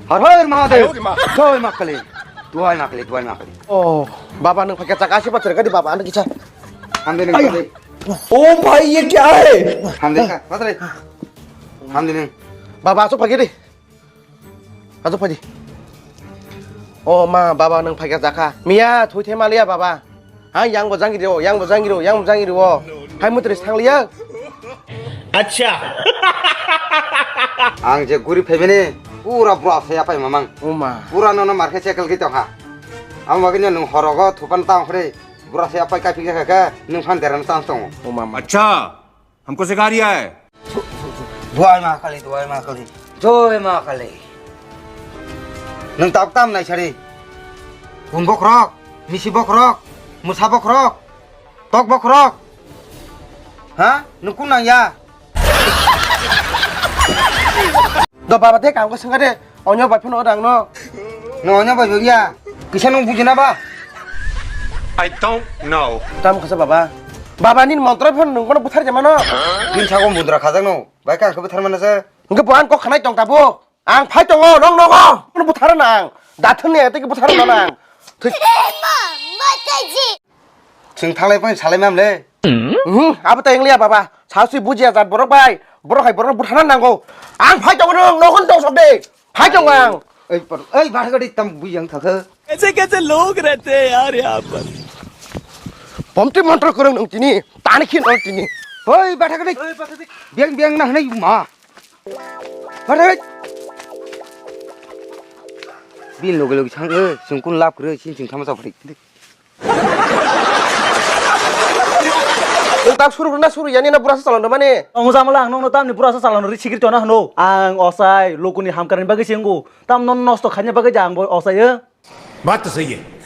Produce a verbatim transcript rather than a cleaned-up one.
Har Har Mahadev. Jai Ma Kali. Duhai Ma Kali, duhai Ma Kali. Oh, baba, nwng phaikha chaka asi pathar kadi baba, ano kisa. Hande nung kali. Oh bhai, ye kya hai? Hande ka, pathar. Hande nung. Baba, asuk phagi di. Asuk phagi. Oh ma, baba, nwng phaikha chaka. Miya, thui the maliya baba. Ha, yang bo jangri o, yang bo jangri o, yang bo jangri o. Hai mutri sangliya. Acha. Ang je guri phaimani pura bura se apai mamang. Uma. Pura nono markhe chekel ki tongha. Ang bagini nung horogo thupan tang hore bura se apai kapi kha kha nung phan deran tang tongo. Uma ma. Acha. हमको सिखा रिया है। Duhai Ma Kali, duhai Ma Kali. Jai Ma Kali. Nung tabuk tam nai sari. Kun bokrok, misi bokrok, musa bokrok, tok bokrok. Ha? Nung kun nang ya? Do baba de kam ko sengade. Onyo bai phano odang no. No onyo bai ya. Kisa nung bujina ba? I don't know. Tam khasa baba. Baba ni montra phano nung kono buthar jama no. Bin sago mundra khajak no. Bai ka khe buthar mana se? Nge bo ang kok khanai tong tabo. Ang phai tongo nong nogo. Kono buthar nang. Dathun ni ete ki buthar nang. Thik. Chwng thanglai phai salai mam le. Mhm, abo tai wngliya baba. Saosi bujiya jat borok bai. Borok hai borok buthana nango. Ang phai tongo nung nogon tong sok de. Phai tongo ang. Ei por, ei batha gadi tam bujang thakha. ऐसे कैसे लोग रहते हैं यार यहाँ पर? Pomti montor kurang nung tini. Tani khin or tini. Oi batha gadi. Biang biang na hanai ma. Batha gadi. Bin loge loge sang e, sungkun lap kre, sin sing thama sa phai. Nwng tak suru na suru yani na burasa salon mani. Ang jamala ang nongno tamni burasa salon ri sikri tona hano. Ang osai lokuni hamkarni bagwi senggo. Tam non nosto khanya bagwi jang bo osai. बात तो सही है।